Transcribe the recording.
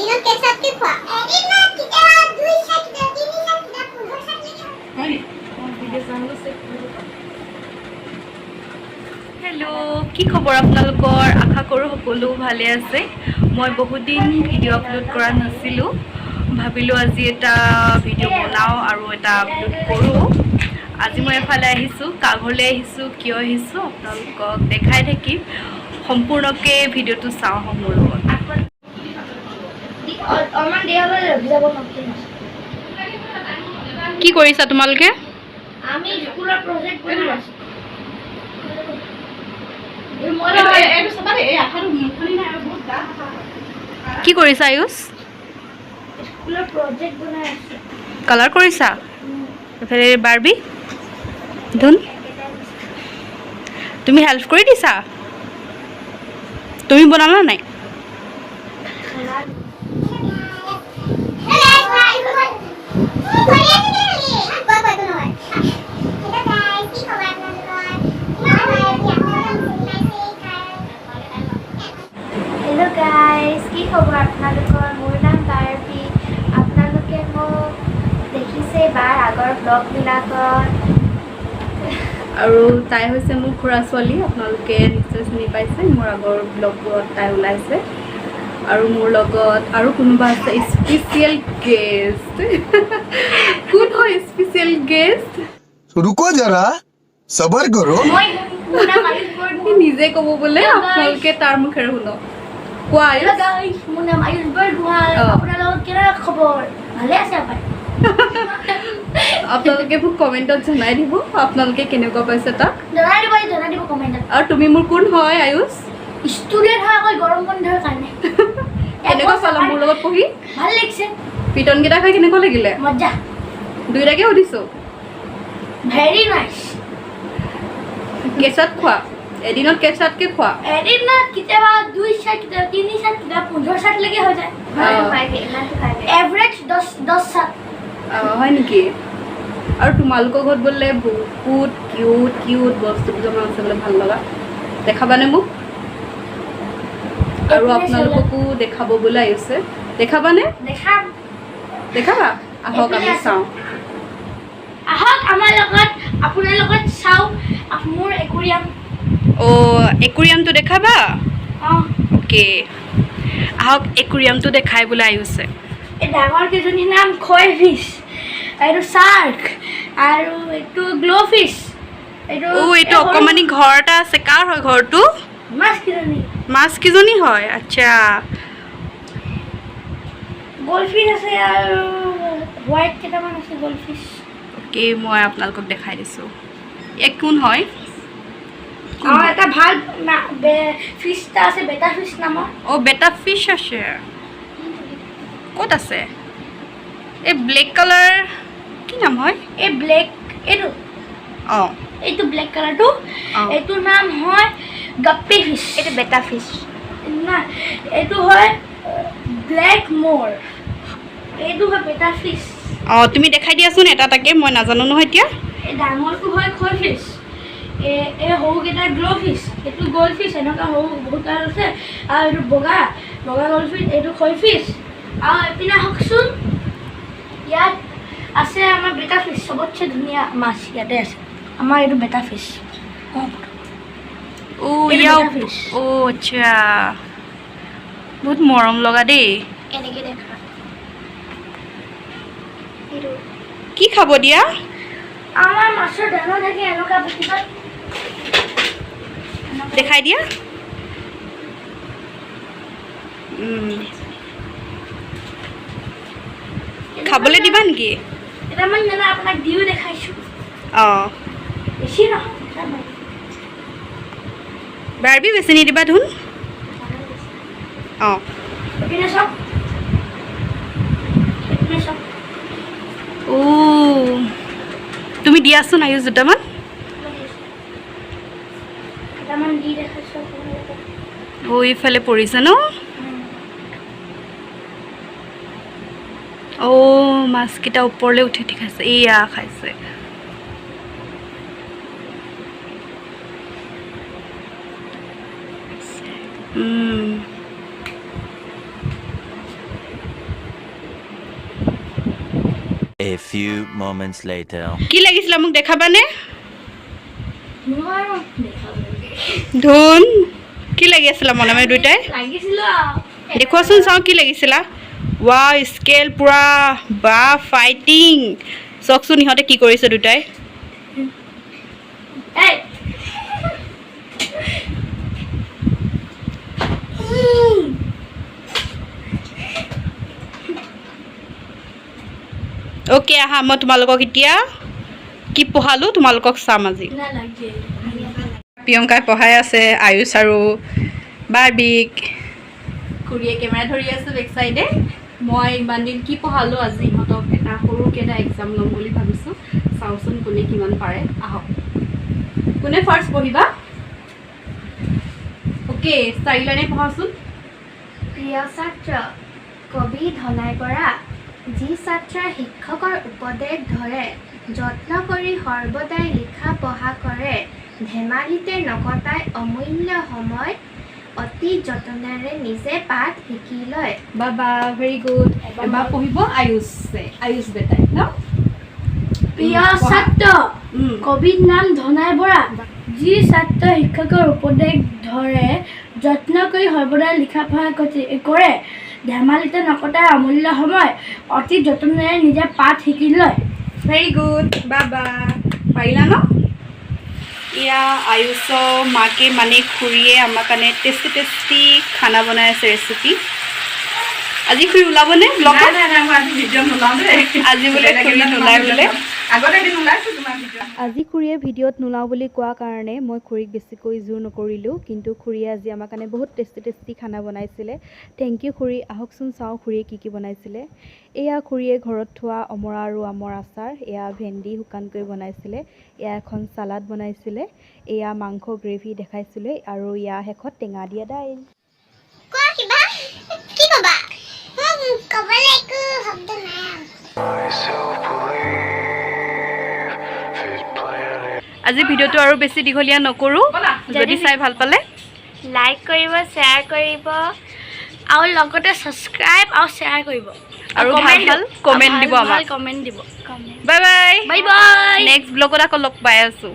এদিনত কেইচাটকে খোৱা? এদিনত কেতিয়াবা দুই চাট, কেতিয়াবা তিনি চাট, কেতিয়াবা 15 চাট লৈকে। হেল্ল', কি খবৰ আপোনালোকৰ? আশা কৰোঁ সকলো ভালে আছে। মই বহুত দিন ভিডিঅ' আপলোড কৰা নাছিলোঁ। ভাবিলোঁ আজি এটা ভিডিঅ' বনাওঁ আৰু এটা আপলোড কৰোঁ। আজি মই এফালে আহিছোঁ। কাৰ ঘৰলৈ আহিছোঁ, কিয় আহিছোঁ, আপোনালোকক দেখাই থাকিম। সম্পূৰ্ণকৈ ভিডিঅ'টো চাওঁ আহক মোৰ লগত। অলপমান দেৰি হ'লে ৰখি যাব। নতুন কি কৰিছা তোমালোকে? আমি স্কুলৰ প্ৰজেক্ট বনাই আছো। মই কি কৰিছা আয়ুষ? স্কুলৰ প্ৰজেক্ট বনাই আছো। কালাৰ কৰিছা? এইফালে বাৰ্বি ধুন, তুমি হেল্প কৰি দিছা। তুমি বনালা নাই? হেল্ল' গাইজ, কি খবৰ আপোনালোকৰ? মোৰ নাম বাৰ্বি। আপোনালোকে মোক দেখিছে বাৰ আগৰ ব্লগবিলাকত। আৰু তাই হৈছে মোৰ খুৰা ছোৱালী। আপোনালোকে নিশ্চয় চিনি পাইছে, মোৰ আগৰ ব্লগবোৰত তাই ওলাইছে। আৰু মোৰ লগত আৰু কোনোবা আছে, স্পেচিয়েল গেষ্ট। কোন হয় স্পেচিয়েল গেষ্ট? रुको जरा, सबर करो। মই, মোৰ নাম আয়ুষ বৰগোহাঁই। নিজে ক'ব বোলে, আপোনালোকে তাৰ মুখেৰে শুনক। কোৱা আয়ুষ। হেল্ল' গাইজ, মোৰ নাম আয়ুষ বৰগোহাঁই। আপোনালোকৰ কেনে খবৰ? ভালে আছে আপুনি? আপোনালোকে মোক কমেণ্টত জনাই দিব আপোনালোকে কেনেকুৱা পাইছে তাক। জনাই দিব, জনাই দিব কমেণ্টত। আৰু তুমি মোৰ কোন হয় আয়ুষ? ষ্টুডেণ্ট হয় অকল গৰম বন্ধৰ কাৰণে। কেনেকুৱা পালা মোৰ লগত পঢ়ি? ভাল লাগিছে। পিটনকেইটা খাই কেনেকুৱা লাগিলে? মজা। দুইটাকে সুধিছোঁ। Very nice. কেঁচাত খোৱা? এদিনত কেঁচাতকে খোৱা? এদিনত কেতিয়াবা দুই চাট, কেতিয়াবা তিনি চাট, কেতিয়াবা 15 চাটলৈকে হৈ যায়। এভাৰেজ 10 চাট। অঁ, হয় নেকি? আৰু তোমালোকৰ ঘৰত বোলে বহুত কিউট কিউট বস্তু দুটামান আছে বোলে, ভাল লগা। দেখাবানে মোক? আৰু আপোনালোককো দেখাব বোলে আহিছে। দেখাবানে? দেখাম। দেখাবা? আহক, আমি চাওঁ। আহক আমাৰ লগত, আপোনাৰ লগত চাওঁ মোৰ একুৰিয়াম। অ', একুৰিয়ামটো দেখাবা? অঁ। অ'কে, আহক, একুৰিয়ামটো দেখাই বোলে আহিছে। এই ডাঙৰ কেইজনীৰ নাম খৈ ফিছ, এইটো চাৰ্ক আৰু এইটো গ্ল' ফিছ। এইটো অ', এইটো অকণমানি ঘৰ এটা আছে। কাৰ হয় ঘৰটো? মাছ কেইজনী। মাছ কেইজনী হয়, আচ্ছা। গ'ল্ড ফিছ আছে আৰু হোৱাইট কেইটামান আছে গ'ল্ড ফিছ। অ'কে, মই আপোনালোকক দেখাই দিছোঁ। এক কোন হয়? কোন আৰু হয়? এটা ভাল ফিছ এটা আছে, বেটা ফিছ নামৰ। অ', বেটা ফিছ আছে। ক'ত আছে? এই ব্লেক কালাৰ কি নাম হয়? এই ব্লেক এইটো। এইটো ব্লেক কালাৰটো। এইটোৰ নাম হয় গাপ্পি ফিছ। এইটো বেটা ফিছ। না, এইটো হয় ব্লেক মোৰ। এইটো হয় বেটা ফিছ। অঁ, তুমি দেখাই দিয়াচোন এটা এটাকে, মই নাজানো নহয় এতিয়া। এই ডাঙৰটো হয় খৈ ফিছ, এই সৰুকেইটা গ্ল' ফিছ, এইটো গ'ল্ড ফিছ, এনেকুৱা সৰু বহুত কালাৰ আছে। আৰু এইটো বগা বগা গ'ল্ড ফিছ, এইটো খৈ ফিছ। আৰু এইপিনে আহকচোন, ইয়াত আছে আমাৰ বেটা ফিছ। চবতছে ধুনীয়া মাছ ইয়াতে আছে আমাৰ, এইটো বেটা ফিছ। অ' এইটো ইয়াৰ বেটা ফিছ। অ' আচ্ছা, বহুত মৰম লগা দেই। এনেকে দেখা এইটো। কি খাব দিয়া? আমাৰ মাছৰ দানা থাকে এনেকুৱা কিবা। দেখাই দিয়া। খাবলৈ দিবা নেকি? কেইটামান দানা আপোনাক দিও দেখাইছোঁ। বেছি নহয়, কেইটামান। বাৰ্বি, বেছি নিদিবা ধুন। অঁ। এইপিনে চাওক, এইপিনে চাওক। অ', তুমি দিয়াচোন আয়ুষ দুটামান। কেইটামান দি দেখাইছোঁ আপোনালোকক। অ', এইফালে পৰিছে ন? অ', মাছকেইটা ওপৰলৈ উঠি উঠি খাইছে। এইয়া খাইছে। A few moments later. কি লাগিছিলে মোক দেখাবানে? নোৱাৰো দেখাবলৈ। ধুন, কি লাগি আছিলা মনে মনে দুইটাই? লাগিছিলো আৰু। দেখুৱাচোন চাওঁ, কি লাগিছিলা? ৱা, স্কেল পুৰা বা ফাইটিং। চাওকচোন ইহঁতে কি কৰিছে দুটাই। এই। অ'কে, আহা, মই তোমালোকক এতিয়া কি পঢ়ালোঁ তোমালোকক চাম আজি। নালাগে। প্ৰিয়ংকাই পঢ়াই আছে আয়ুষ আৰু বাৰ্বিক। খুৰীয়ে কেমেৰা ধৰি আছে বেক চাইডে। মই ইমান দিন কি পঢ়ালোঁ, আজি ইহঁতক এটা সৰুকৈ এটা এক্সাম ল'ম বুলি ভাবিছোঁ। চাওঁচোন কোনে কিমান পাৰে। আহক, কোনে ফাৰ্ষ্ট পঢ়িবা? অ'কে, চাৰিলানে পঢ়াচোন। প্ৰিয় ছাত্ৰ, কবি ধনাই বৰা। যি ছাত্ৰই শিক্ষকৰ উপদেশ ধৰে, যত্ন কৰি সৰ্বদাই লিখা পঢ়া কৰে, ধেমালিতে নকটাই অমূল্য সময়, অতি যতনেৰে নিজে পাঠ শিকি লয়। বাবা, ভেৰি গুড। এবাৰ পঢ়িব আয়ুষে, আয়ুষ বেটাই ন? প্ৰিয় ছাত্ৰ, কবিৰ নাম ধনাই বৰা। যি ছাত্ৰ শিক্ষকৰ উপদেশ ধৰে, যত্ন কৰি সৰ্বদাই লিখা পঢ়া কৰে, ধেমালিতে নকটাই অমূল্য সময়, অতি যতনেৰে নিজে পাঠ শিকি লয়। ভেৰি গুড বাবা, পাৰিলা ন? এয়া আয়ুষৰ মাকে, মানে খুৰীয়ে আমাৰ কাৰণে টেষ্টি টেষ্টি খানা বনাই আছে, ৰেচিপি। আজি খুৰী ওলাবনে ব্লগত? নাই নাই, মই আজি ভিডিঅ' নোলাওঁ দেই। আজি বোলে খুৰী নোলায় বোলে। আগতে এদিন ওলাইছোঁ তোমাৰ ভিডিঅ'। আজি খুৰীয়ে ভিডিঅ'ত নোলাওঁ বুলি কোৱা কাৰণে মই খুৰীক বেছিকৈ জোৰ নকৰিলোঁ, কিন্তু খুৰীয়ে আজি আমাৰ কাৰণে বহুত টেষ্টি টেষ্টি খানা বনাইছিলে। Thank U খুৰী। আহকচোন চাওঁ খুৰীয়ে কি কি বনাইছিলে। এয়া খুৰীয়ে ঘৰত থোৱা অমৰা আৰু আমৰ আচাৰ, এয়া ভেন্দি শুকানকৈ বনাইছিলে, এয়া এখন চালাড বনাইছিলে, এয়া মাংস গ্ৰেভি দেখাইছিলে আৰু এয়া শেষত টেঙা দিয়া দাইল। কোৱা কিবা, কি ক'বা? মোক ক'বলৈ একো শব্দ নাই আৰু। আজি ভিডিঅ'টো আৰু বেছি দীঘলীয়া নকৰোঁ। যদি চাই ভাল পালে লাইক কৰিব, শ্বেয়াৰ কৰিব। আৰু লগতে ছাবস্ক্ৰাইব আৰু শ্বেয়াৰ কৰিব। আৰু ভাল ভাল কমেণ্ট দিব আমাক। কমেণ্ট দিব। Bye bye. Bye bye. Next ব্লগত আকৌ লগ পাই আছোঁ।